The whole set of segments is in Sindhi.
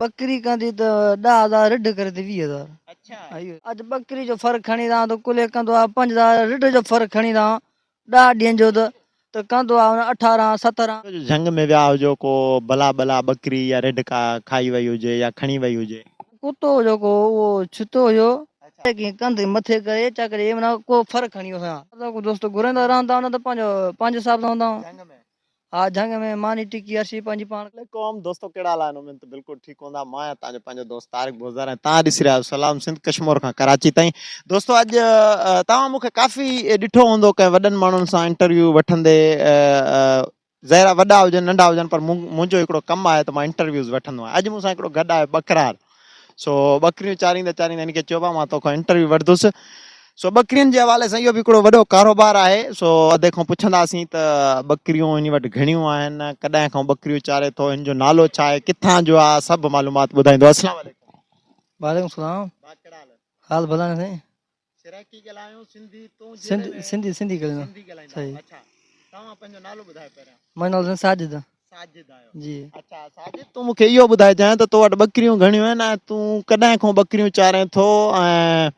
ٻڪري ڪندي ته ڏاهه هزار رڍ ڪري ته 20 هزار. اڄ ٻڪري جو ڦر کڻي رهان ته ڪلهي ڪندو آ 5 هزار، رڍ جو ڦر کڻي رهان 10 ڏينهن جو ته ڪندو آ 18 17. جهنگ ۾ ويا هجو ڪو بلا بلا ٻڪري يا رڍ ڪا کائي وئي هجي يا کڻي وئي هجي. ڪتو هو جيڪو اهو ڇتو هيو. ڪيئن ڪنڌ مٿي ڪري چڪري معنيٰ ڪو ڦر کڻي ويو سان. دوست گهرندا رهندا نه ته پنهنجو پنهنجي حساب سان هوندا. ها جهنگ ۾ ماني ٽڪي هرشي پنهنجي پاڻ. عليڪم دوستو ڪهڙا حال آهن اميد ته بلڪل ٺيڪ هوندا. مان آهيان توهان جو پنهنجو دوست طارق بوزدار ۽ توهان ڏسي رهيا آهيو سلام سنڌ ڪشمور کان ڪراچي تائين. دوستو اڄ توهان مون کي ڪافي ڏٺو هوندو ڪنهن وڏن ماڻهن سان انٽرويو وٺندي، ظاهر آهي وڏا هجن ننڍا هجن پر منهنجو هڪڙو ڪم آهي ته مان انٽرويوز وٺندو آهيان. اڄ مون سان هڪڙو گڏ آهي ٻڪرار، سو ٻڪريون چاريندي چاريندي هن کي چيو ڀاء مان توکان انٽرويو وٺندس. سو ٻڪرين جي حوالي سان اهو به هڪڙو وڏو ڪاروبار آهي، سو ادي کان پڇنداسين ته ٻڪريون هن وٽ گهڻيون آهن، ڪڏهن کان ٻڪريون چاري ٿو، هن جو نالو ڇا آهي، ڪٿان جو آهي، سڀ معلومات ٻڌائيندو. السلام عليڪم. وعليڪم السلام. ڀاء ڪهڙا حال؟ حال ڀلا نه سائين. سرائيڪي ڳالهايون سنڌي تون سنڌي سنڌي سنڌي ڳالهايون. سنڌي ڳالهائيندا آهيو. اڇا توهان پنهنجو نالو ٻڌايو پهريان. منهنجو نالو سائين ساجد. ساجد آهيو. جي. اڇا ساجد تون مونکي اهو ٻڌائجانء ته تو وٽ ٻڪريون گهڻيون آهن ۽ تون ڪڏهن کان ٻڪريون چارين ٿو ۽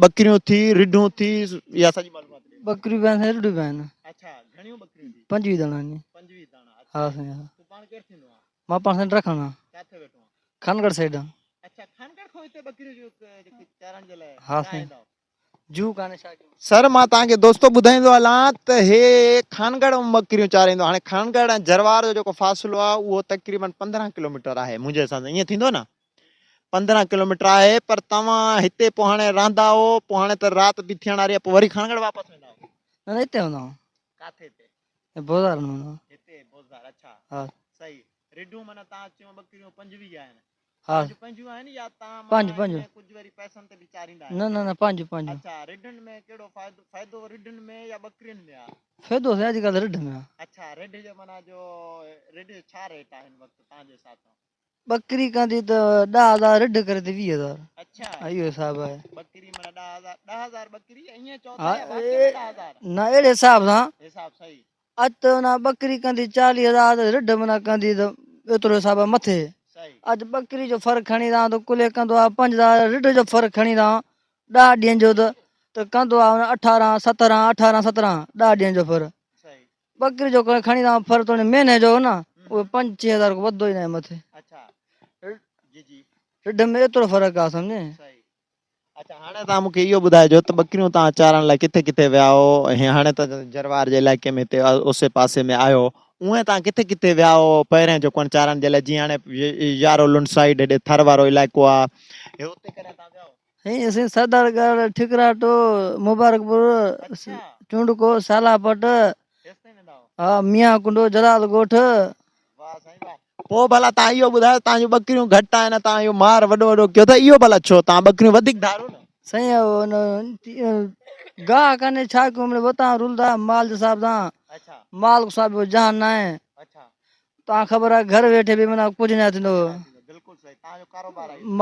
ٻڪريون ٿي رڍون ٿي اها سڄي معلومات ڏي. ٻڪريون به آهن سائين رڍون به آهن. اڇا گهڻيون ٻڪريون ٿي؟ 25 داڻا آهن. 25 داڻا. اڇا ها سائين ها. تون پاڻ ڪير ٿيندو آهين؟ مان پاڻ سائين ڊرکان آهيان. ڪاٿي ويٺو آهين؟ خانڳڙهه سائيڊ. اڇا خانڳڙهه کان هتي ٻڪريون جو چارڻ جي لاء ها سائين. جو ڪانه ڇا ڪيون. سر مان توهان کي دوستو ٻڌائيندو هلان ته هي خانڳڙهه مان ٻڪريون چاريندو هاڻي خانڳڙهه ۽ جروار جو جيڪو فاصلو آهي اهو تقريبن 15 ڪلوميٽر آهي منهنجي حساب سان ائين ٿيندو نه 15 ڪلوميٽر آهي پر توهان هتي پوء هاڻي رهندا آهو پوء هاڻي ته رات به ٿيڻ واري آهي پوء وري خانڳڙهه واپس ويندا آهو؟ نه نه هتي هوندا آهيون. ڪاٿي هتي؟ بوزار ۾ هوندا آهيون. هتي بوزار اڇا ها. صحيح رڍون معنيٰ توهان چيو ٻڪريون 25 آهن. ها. پنج پنجون آهن يا توهان پنج معنيٰ پنج. ان ۾ ڪجهه وري پئسن تي به چاريندا آهيو؟ نه نه نه پنج پنج. اڇا رڍن ۾ ڪهڙو فائدو فائدو رڍن ۾ يا ٻڪرين ۾ آ؟ فائدو سائين اڄڪلهه رڍ ۾ آ. اڇا رڍ جو معنيٰ جو رڍ جو ڇا ريٽ آ هن وقت توهان جي حساب سان؟ ٻڪري ڪندي ته 10 هزار رڍ ڪري ته 20 هزار. اڇا. اهو حساب آهي. ٻڪري معنيٰ 10 هزار 10 هزار ٻڪري ائين چئو ٿا يا واقعي ۾ 10 هزار؟ نه اهڙي حساب سان. حساب صحيح. اڄ ته معنيٰ ٻڪري ڪندي 40 هزار ته رڍ معنيٰ ڪندي ته ايترو حساب آهي مٿي. اڄ ٻڪري جو ڦر کڻي رهان ته ڪلهي ڪندو آهي 5 هزار، رڍ جو ڦر کڻي رهان 10 ڏينهن جو ته ڪندو آهي 18 17 18 17 10 ڏينهن جو ڦر. ٻڪري جو کڻي رهان ڦر توڻي مهيني جو نه اهو 5 6 هزار کان وڌندو ئي ناهي مٿي. رڍ ۾ ايترو فرق آهي سمجهين. اڇا هاڻي توهان مون کي اهو ٻڌائجو ته ٻڪريون توهان چارڻ لاء ڪٿي ڪٿي ويا هو ۽ هاڻي ته جروار جي علائقي ۾ هتي اوسي پاسي ۾ آهيو اونئن توهان ڪٿي ڪٿي ويا هو پهرين جو ڪونه چارڻ جي لاء جيئن هاڻي يارو لنڊ سائيڊ هيڏي ٿر وارو علائقو آهي هي اتي ڪڏهن توهان ويا هو؟ سائين اسين سردار ڳڙهه، ٺڪراٽو، مبارڪپور، چونڊڪو، سالاپٽ، ها ميان ڪنڊو، جلال ڳوٺ. واه سائين واه. پوء ڀلا توهان اهو ٻڌايو توهان جون ٻڪريون گهٽ آهن ۽ توهان اهو مار وڏو وڏو ڪيو ٿا اهو ڀلا ڇو؟ توهان ٻڪريون وڌيڪ ڌارو نه. سائين گاهه ڪانهي ڇا ڪيون مڙئي وتان رلندا مال جي حساب سان مال کان سواء ٻيو جهان ناهي توهان خبر آهي گهر ويٺي به معنيٰ ڪجهه ناهي ٿيندو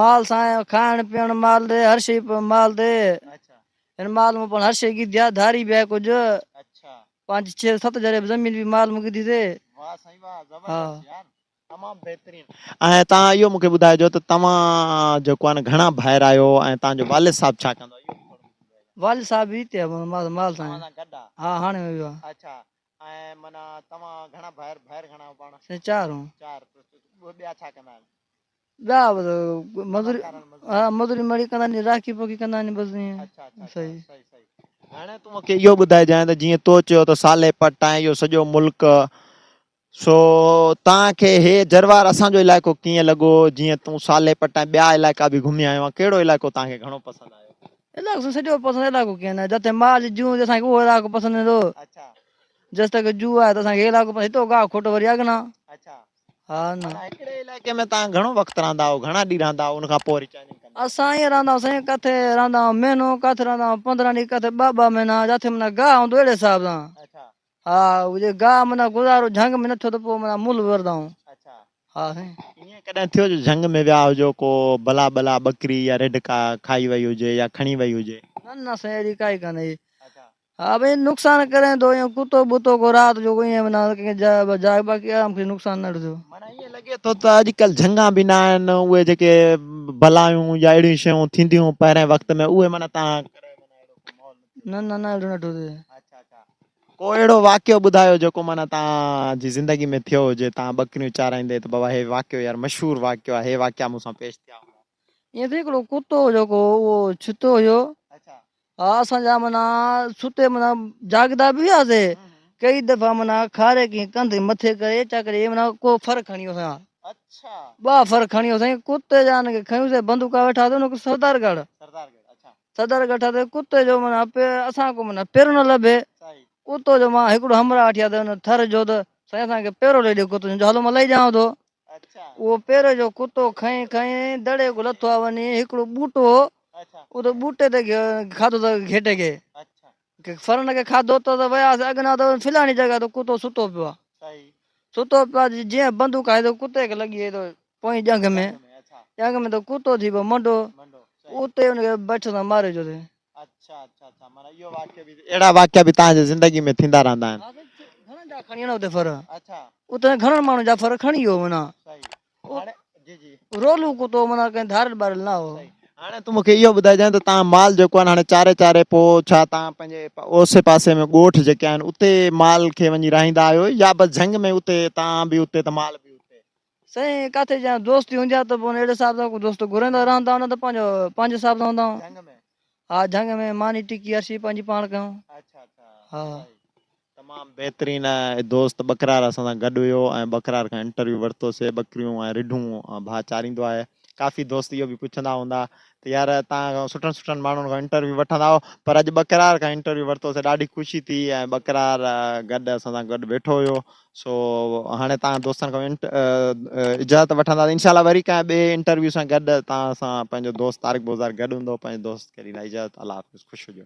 مال سان کائڻ پيئڻ مال تي هر شيء مال تي هن مال مون پاڻ هر شيء ڳيڌي آهي ڌاري به آهي ڪجهه پنج ڇهه ست جريب زمين به مال مون ڳڌي تي. واه سائين واه زبردست يار تمام بهترين. ۽ توهان اهو مونکي ٻڌائجو ته توهان جيڪو آهي نه گهڻا ڀائر آهيو ۽ توهان جو والد صاحب ڇا ڪندو آهي اهو به ٿورو مونکي ٻڌائجو. والد صاحب به هتي آهي مال مال سان توهان سان گڏ آهي. ها هاڻي ويو آهي. اڇا ۽ معنيٰ توهان گهڻا ڀائر ڀائر گهڻا آهيو پاڻ؟ سائين چار آهيون. چار ٻيا ڇا ڪندا آهن؟ ٻيا مزوري ها مزوري مڙي ڪندا آهن راکي پوکي ڪندا آهن بس ائين. صحيح صحيح. هاڻي تون مونکي اهو ٻڌائجانء ته جيئن تو چيو ته صالح پٽ ۽ اهو سڄو ملڪ سو توهان کي هي جروار اسان جو علائقو ڪيئن لڳو جيئن تون صالح پٽ ۽ ٻيا علائقا به گهمي آيو آهين ڪهڙو علائقو توهان کي گهڻو پسند آيو؟ علائقو سڄو پسند علائقو ڪيئن نه جتي مال جي جون هجي اسان کي اهو علائقو پسند ايندو. جيستائين جوء آهي ته اسان کي هي علائقو پسند هتو گاهه کوٽو وري اڳنا. ها نه. معنيٰ هڪڙي علائقي ۾ توهان گهڻو وقت رهندا آهيو، گهڻا ڏينهن رهندا آهيو، ان کان پوء وري چينجنگ ڪندا آهيو؟ اسان ائين رهندا آهيون سائين، ڪٿي رهندا آهيون مهينو، ڪٿي رهندا آهيون 15 ڏينهن، ڪٿي ٻه ٻه مهينا، جاٿي معنيٰ گاهه هوندو اهڙي حساب سان. ها جي گاهه معنيٰ گذارو جهنگ ۾ نه ٿيو ته پوء معنيٰ ملهه ورندا آهيون. ها سائين. ائين ڪڏهن ٿيو جو جهنگ ۾ ويا هجو ڪو بلا ٻلا ٻڪري يا رڍ ڪا کائي وئي هجي يا کڻي وئي هجي؟ نه نه سائين اهڙي ڪائي ڪانه. ها ڀئي نقصان ڪرين ٿو ائين ڪتو ٻتو ڪو رات جو ائين معنيٰ ڪنهن کي جاء بجاء باقي آرام کي نقصان نه ڏيندو. معنيٰ ائين لڳي ٿو ته اڄڪلهه جهنگان به نه آهن اهي جيڪي بلايون يا اهڙيون شيون ٿينديون هيون پهرين وقت ۾ اهي معنيٰ توهان ڪري معنيٰ اهڙو ڪو ماحول نه ٿيو. نه نه نه اهڙو نه ٿو ٿئي. اڇا اڇا ڪو اهڙو واقعو ٻڌايو جيڪو معنيٰ توهان جي زندگي ۾ ٿيو هجي توهان ٻڪريون چارائيندي ته بابا هي واقعو يار مشهور واقعو آهي هي واقعا مون سان پيش ٿيا هوندا. ائين ٿي هڪڙو ڪتو هو جيڪو اهو ڇتو هيو. اڇا. ها اسان جا معنيٰ ستي معنيٰ جاڳدا به هياسي ڪئي دفعا معنيٰ کاري ڪيئن ڪنڌ مٿي ڪري چاڪري معنيٰ ڪو ڦر کڻي ويو سائين. اڇا. ٻه ڦر کڻي ويو سائين ڪتي جا ان کي کنيوسي بندوقا ويٺا ته ان کي سردار ڳڙهه. سردار ڳڙهه اڇا. سردار ڳڙهه ٺا ته ڪتي جو معنيٰ اسان ڪو معنيٰ پيرو نه لڀي. صحيح. ڪتو جو مان هڪڙو همراهه وٺي آيو ته ان ٿر جو ته سائين اسان کي پيرو ڏئي ڏي ڪتو جو هلو مان لهي ڏيانو ٿو. اهو پير جو ڪتو کنئي کنئي دڙي کان لٿو آ وڃي هڪڙو ٻوٽو هو اتي ٻوٽي تي کاڌو ته گهيٽي کي فرن کي کاڌو ته وياسي اڳنا ته فلاڻي جڳهه تي ڪتو ستو پيو آ ستو پيو آ جيئن بندوق آئي ته ڪتي کي لڳي وئي ته پوئين ڄنگهه ۾ ڄنگهه ۾ ته ڪتو ٿي پيو منڊو اتي ان کي بٺ سان ماري جو تي اهڙا واقعا به توهان جي زندگي ۾ ٿيندا رهندا آهن. گهڻن جا کڻي ويو اتي ڦر. اتي گهڻن ماڻهن جا ڦر کڻي ويو معنيٰ. رولو ڪتو معنيٰ ڪنهن ڌاريل ٻاريل نه هو. هاڻي تون مونکي اهو ٻڌائجانء ته توهان مال جيڪو آهي هاڻي چاري چاري پوء ڇا توهان پنهنجي اوسي پاسي ۾ ڳوٺ جيڪي آهن اتي مال کي وڃي رهائيندا آهيو يا بس جهنگ ۾ اتي توهان به اتي ته مال به اتي. سائين ڪاٿي جا دوستي هوندي آ ته پوء اهڙي حساب سان ڪو دوست گهرندا رهندا نه ته پنهنجو پنهنجي حساب سان هوندا جهنگ ۾ ها جهنگ ۾ ماني ٽڪي هر شي پنهنجي پاڻ ڪيون اڇا اڇا ها تمام بهترين دوست ٻڪرار اسان سان گڏ هيو ۽ ٻڪرار کان انٽرويو ورتو سي ٻڪريون ۽ رڍون ڀاء چاريندو آهي ڪافي دوست اهو به پڇندا هوندا ته يار تان سٺن سٺن ماڻهن کان انٽرويو وٺندا آهيو پر اڄ ٻڪرار کان انٽرويو ورتو سي ڏاڍي خوشي ٿي ۽ ٻڪرار گڏ اسان سان گڏ ويٺو هيو سو هاڻي توهان دوستن کان اجازت وٺنداسين انشاء الله وري ڪنهن ٻئي انٽرويو سان گڏ توهان سان پنهنجو دوست طارق بوزار گڏ هوندو پنهنجي دوست کي ڏيندا اجازت الله حافظ خوش هجو.